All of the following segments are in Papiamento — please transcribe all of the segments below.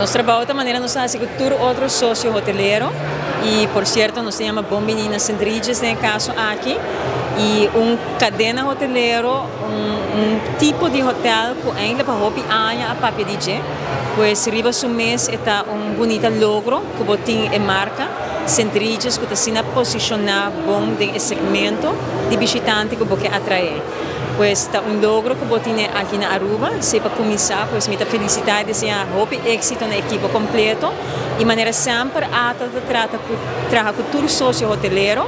Nos trabou ta manera nos ta hasi ku tur otro sosio hotelero i por sierto nos ta yama Bon Bini na Sint Regis den e kaso aki i un kadena hotelero un tipo di hotel ku eindelijk pa hopi aña a papia di dje pues riba su mes e ta un bunita logro ku bo tin e marka Sint Regis ku ta asina posishoná bon den e segmento di bishitante ku bo ke atraé. Pues ta un logro cu bo tine aki na Aruba. Si pa cuminsa pues mi ta felicita y desea hopi exito na ekipo completo. Y manera semper ATA ta trata cu traha cu tur socio hotelero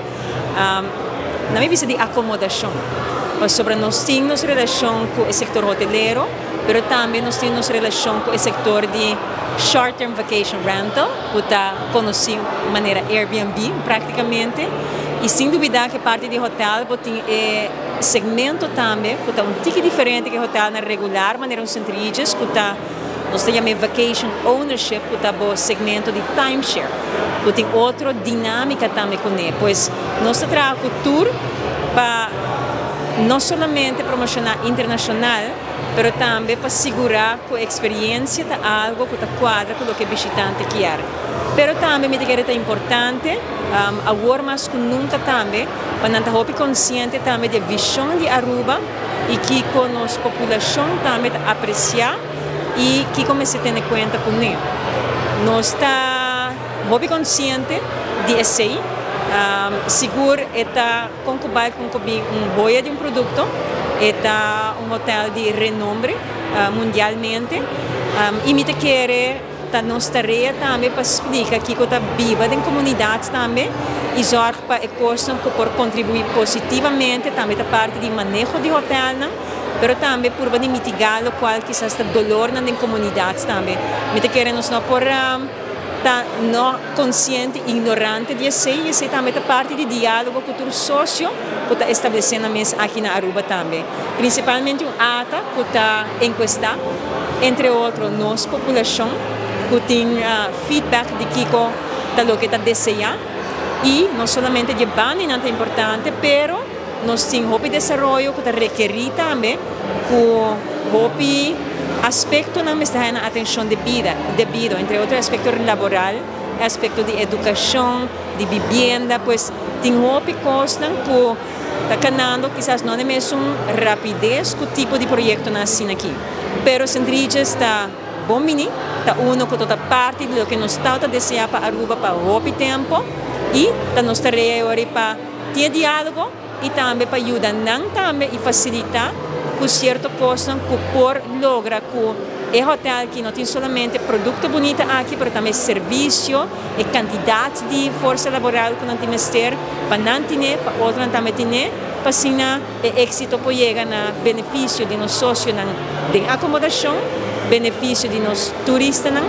na mi bisa di acomodacion. Pasobra nos tin nos relacion cu e sector hotelero pero tambe nos tin nos relacion cu e sector di short term vacation rental cu ta conoci manera Airbnb practicamente. Y sin dubida cu e parti di hotel bo tin e. Segmento tambe cu ta un tiki diferente cu e hotelnan regular manera un St. Regis cu ta nos ta yam'e vacation ownership cu ta bo segmento di timeshare cu tin otro dinamica tambe cune. Pues nos ta traha cu tur pa no solamente promociona internacional pero tambe pa sigura cu e experiencia ta algo cu ta cuadra cu loke e bishitante kier. Pero tambe mi ta kere ta importante awor mas cu nunca tambe pa nan ta hopi consciente tambe di e vision di Aruba y kico nos populacion tambe ta aprecia y kico mester tene cuenta cune. Nos ta hopi consciente di esey. Sigur e ta con cu bay con cu bin un hoya di un producto. E ta un hotel di renombre mundialmente y mi ta kere. Ta nos tarea tambe pa splika kiko ta biba den komunidat tambe i zòrg pa e kosnan ku por kontribuí positivamente tambe ta parti di maneho di hotèlnan, pero tambe purba di mitigá lokual kisas ta dolornan den komunidat tambe. Mi ta kere nos no por ta no konsiente, ignorante di esei i esei tambe ta parti di diálogo ku tur sosio ku ta establesé nan mes aki na Aruba tambe. Prinsipalmente un ata ku ta enkuestá. Entre otro nos populashon ku tin feedback di kiko ta loke ta deseá i no solamente di e bandinan ta importante pero nos tin hopi desaroyo ku ta rekerí tambe ku hopi aspektonan mester haña nan atenshon debida debido entre otro e aspekto laboral, e aspekto di edukashon, di bibienda pues tin hopi kosnan ku. Ta kanando kisas no den mesun rapides ku tipo di proyektonan asina aki, pero Sint Regis ta bon bini, ta uno ku ta parti di loke nos tawata deseá pa Aruba pa hopi tempu i ta nos tarea e ora pa tin e diálogo i tambe pa yuda nan tambe i fasilitá ku sierto kosnan ku por logra ku e hotèl aki no tin solamente produkto bunita aki pero tambe servisio. E kantidat di forsa laboral ku nan tin mester pa nan tine, pa otronan tambe tine, pa asina e éksito por yega na benefisio di nos sosionan den akomodashon, benefisio di nos turistanan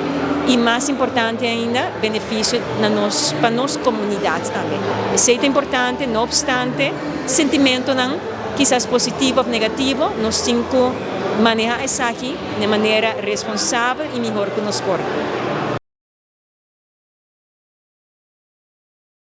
i mas importante ainda benefisio na nos pa nos komunidat tambe. Esei ta importante, no opstante sentimentonan kisas positivo òf negativo, nos tin ku maneha esaki. Na e manera responsabel y mihor cu nos por.